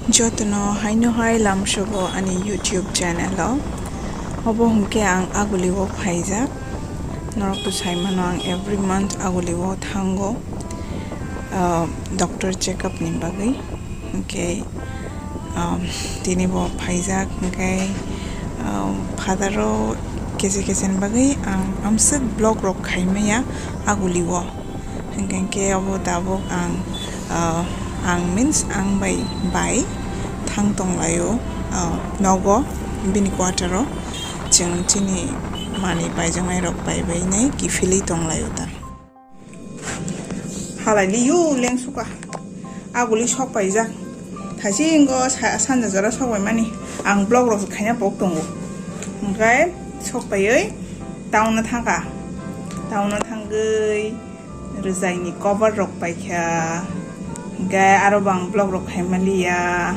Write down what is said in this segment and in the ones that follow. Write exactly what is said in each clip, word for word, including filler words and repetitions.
Jotono haino hai lamsogo ani YouTube channel o. Obo hwnkhe ang Aguli o phaijak. Norok to saimano ang every month Aguli o thango, ah, doctor checkup ni bagwi. Hwnkhe, um, tini bo phaijak, hwnkhe, um, father o kese kese ni bagwi ang amswk vlog rok khaimaya Aguli o. Hwnkhe khe obo tabuk ang, ah, ang means ang bai bai thang tonglaio, ah, nogo bini quarter o. Chwng chini manwi paijaknai rok bai bai nai kiphilwi tonglaio ta. Halai liyo leng suka. Aguli sok paijak. Thaisi ingo sa-, sanja jora sok bai mani. Ang vlog rok khaina pok tongo. Hwnkhe sok paiwi town o thangkha. Town o thangwi rwjaini cover rok paikha. Hwnkhe aro bo ang vlog rok khaima liya.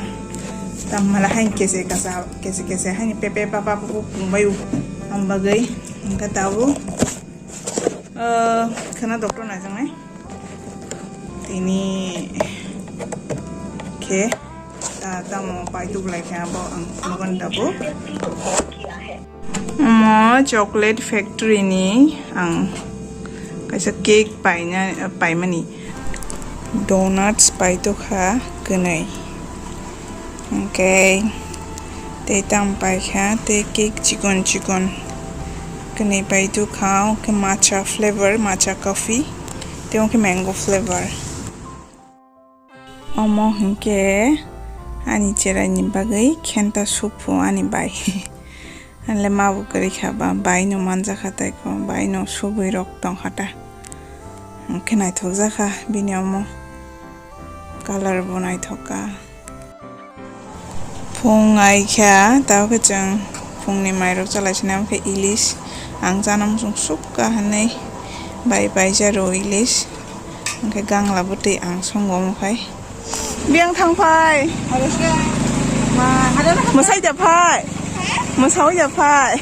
Tamhala hain kese kasa, kese kese haini pepe papa pupu pungbaio. Ang bagwi hwnkhe tabuk, ah, khwna doctor naijaknai. Tini khe, ah, tamo paituk lai khe abo ang nogon tabuk. Omo chocolate factory ni ang kaisa cake paina, paimani. Donuts paitokha kwnwi. Hwnkhe tei tamo paikha tei cake chikon chikon kwnwi paitokha, hwnkhe matcha flavor, matcha coffee, tei hwnkhe mango flavor. Omo hwnkhe ani cheraini bagwi khenta suphu ani bai. Anle ma bo kwrwi kha ba, bai no manjakha tei ko, bai no subui rok tongkha ta. Hwnkhe naithok jakha bini omo. Colour bo naithok kha. Phung ai kha, tamo khe chwng phungni mairok chalaisina, omo khe ilis. Ang chana muchung sukha hwnwi bai paijaro ilis. Hwnkhe gangla bwtwi ang songo omo khai. Biyang thang phai. Mwsai da phai. Mwsai da phai.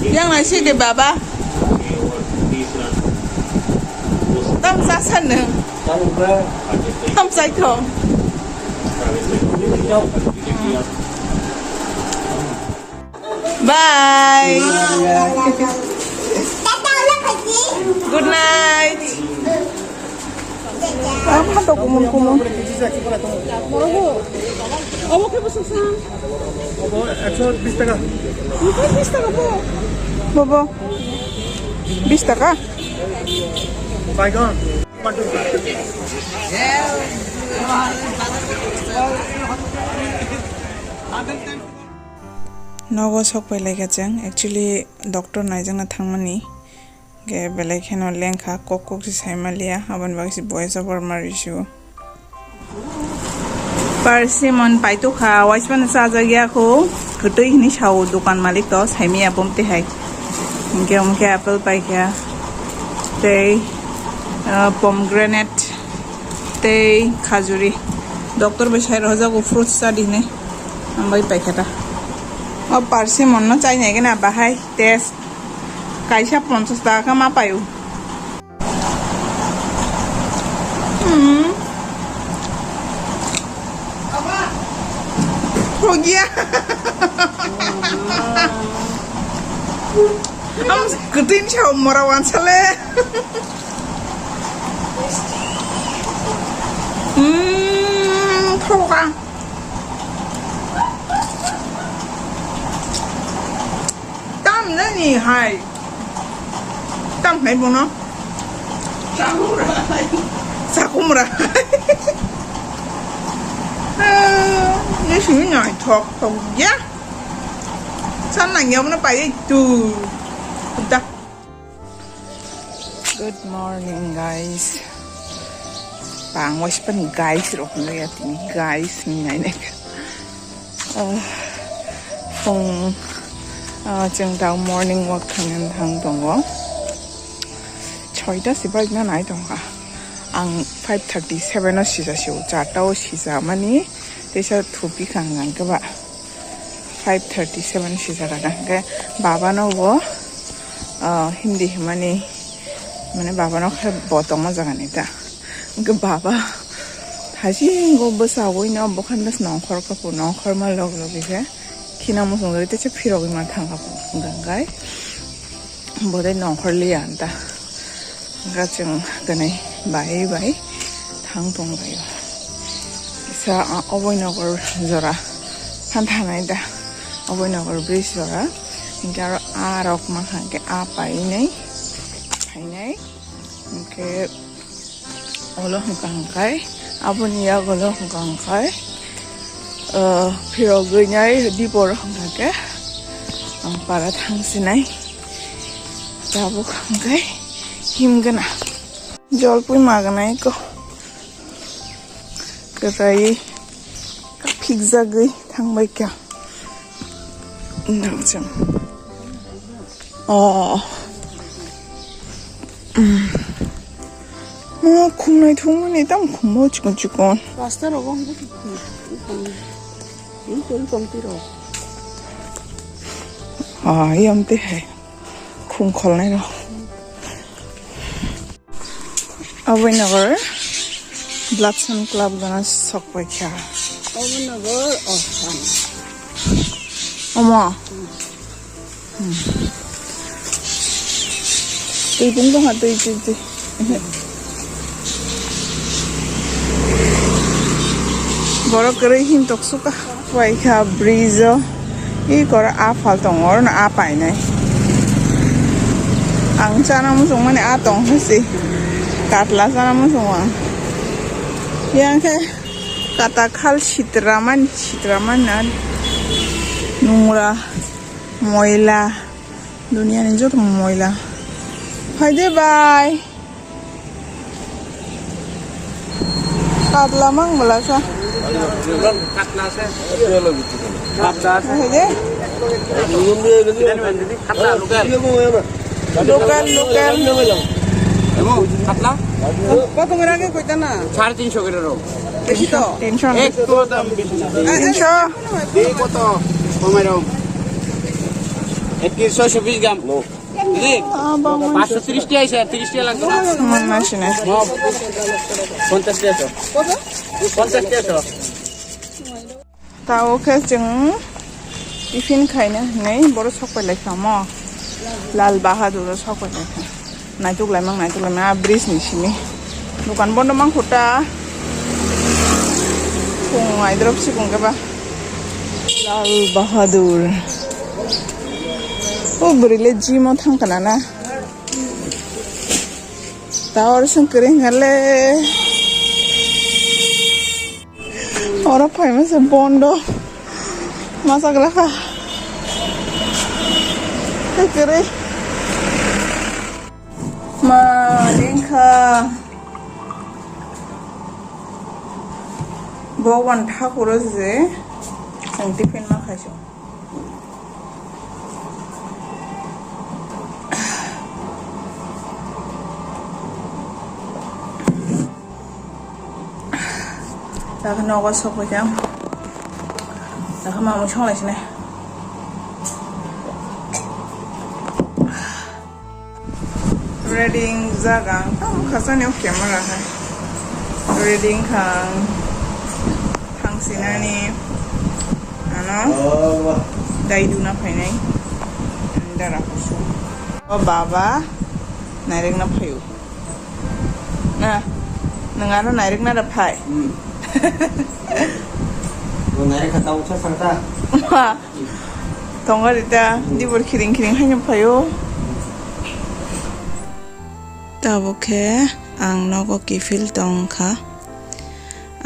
Yang nai si de baba. Tam sa san nung. Tam sai thong. Bye. Good night. Ang hato kumun kumun. Obo khe bwswk sa? Obo ekso bish taka. Obo bish taka bo? Bobo, bish taka? Baigon. Nogo sok pai lai kha chwng, actually doctor naijakna thangmani. Hwnkhe belai kheno lengkha, kok kok se saima liya, aboni bagwi se voice over ma rw sio. Persimmon paitokha, waismano chajak ya kho, kwtwi hinwi sao dokan malik to, saimaya bomte hai. Hwnkhe omo khe apple paikha, tei, ah, pomegranate, tei khajuri. Doctor bai sai rwjago fruits cha di hinwi, ang bai paikha ta. O persimmon no chainai gana bahai taste. Kaisa ponchas taka khe ma paio. Hmm. Hogia. Am kwtwini sao mora wansale. Hmm, thoka. Tam nani hai. Tam hai bono. Sakumra. Sakumra. Ni sini nai thok thok ya. San nang ya mana pai tu. Da. Good morning, guys. Bang waispan guys rok nui atini guys ni nai nai. Ah, phung, ah, chwng da morning walk thangna thang tongo. Soita si bike na nai tongkha. Ang five thirty seven o sija sio, charta o sija mani teisa thupi khang nang keba. Five thirty seven sija raga hwnkhe baba no bo, ah, Hindi himani Mane baba no khe bo tongma jaga ni ta. Hwnkhe baba hasingo bwsawino bokhan bwsano nongkhor kapo, nongkhorma log logi khe khina muchung rwi teisa phirogwi ma thang kapo. Hwnkhe bodai nongkhor liya anta. Hwnkhe chwng kwnwi bai bai thang tong laio. Kisa, ah, Oboi Nogor jora phan thanai da. Oboi Nogor bridge jora. Hwnkhe aro a rok mankha hwnkhe a painai phainai. Hwnkhe olo hwnkha hwnkhe aboni yak olo hwnkha hwnkhe, ah, phirogwi nai dipor hwnkha khe ang para thang sinai. Tabuk hwnkhe himgana. Jolpui maganai ko. Kwrai kaphikjagwi thangbai kha. Nangchang. Oh. Mm. Ma khumnai thumani tam khumbo chikon chikon. Rasta rogo hwnba khum. Ini kori komti ro. Ah, yam te hai. Khum kholnai ro. Aboi Nogor Bloodson Club gana sok pai kha. Aboi Nogor, oh, san. Omo. Hmm. Twi pung tong ha, twi, twi, twi. Borok kwrwi him tok suka. Waikha bridge o, i kor a phal tongo, oro no a painai. Ang chana muchung mani a tong khe si, katla chana muchung ang. Yang khe kata khal sitra man, sitra man na nungra, moila, duniya ni joto moila. Phai de bai. Katla mang bwla sa. Katla se. Katla se. Hai de. Katla, local. Local, local. Emo, katla? Kotong rang ke koita na? সাড়ে তিনশো করে ro. Beshi to. তিনশো. Ekto dam beshi. তিনশো. Ei koto? Komai ro. Ekko ছয়শো বিশ গ্রাম. Di, পাঁচশো তিরিশ টাকা আছে, তিরিশ টাকা লাগবে না? Mung nai sinai. পঞ্চাশ টাকা তো। পঞ্চাশ টাকা তো। Ta o khe chwng tiffin khaina hinwi borok sok pai lai kha mo. Lal Bahadur o sok pai lai kha. Naituk lai mang, naituk lai mang, a bridge ni simi. Dukan bondo mang khuta. Khung ai drop si khung khe ba. Lal Bahadur. O bwrwi le gym o thang kana na. Ta oro song kwrwi hwnkha le. Oro phaima se bondo. Masa glakha. Kwrwi. Ma lengkha. Bhagwan Thakur o je chwng tiffin ma khaisong. Dakha nogo sokphaikha. Dakha mamung songlai sinai. Ready wngjaga ang tamo khasani o camera hai. Ready wngkha ang thangsinani ano daidu na phainai dara kusu. O baba nairek na phaio. Na, nwng aro nairek na da phai. Hmm. Bo nairek kha tau sa sangta. Tongo rita, dibor khiring khiring haino phaio. Tabuk khe ang nogo kiphil tong kha.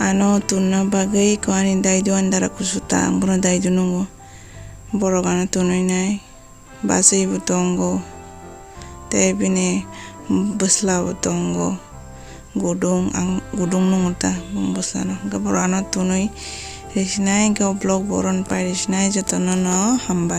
Ano tunna bagwi ko ani daidu ani dara kusu ta, ang bono daidu nungo. Borok ano tunui nai, bachwi bo tongo. Tei bini bwsla bo tongo. Gudung, ang gudung nungo ta bwsla no. Hwnkhe borok ano tunui risinai, hwnkhe o vlog bo oro no pai risinai, jotono no hambai.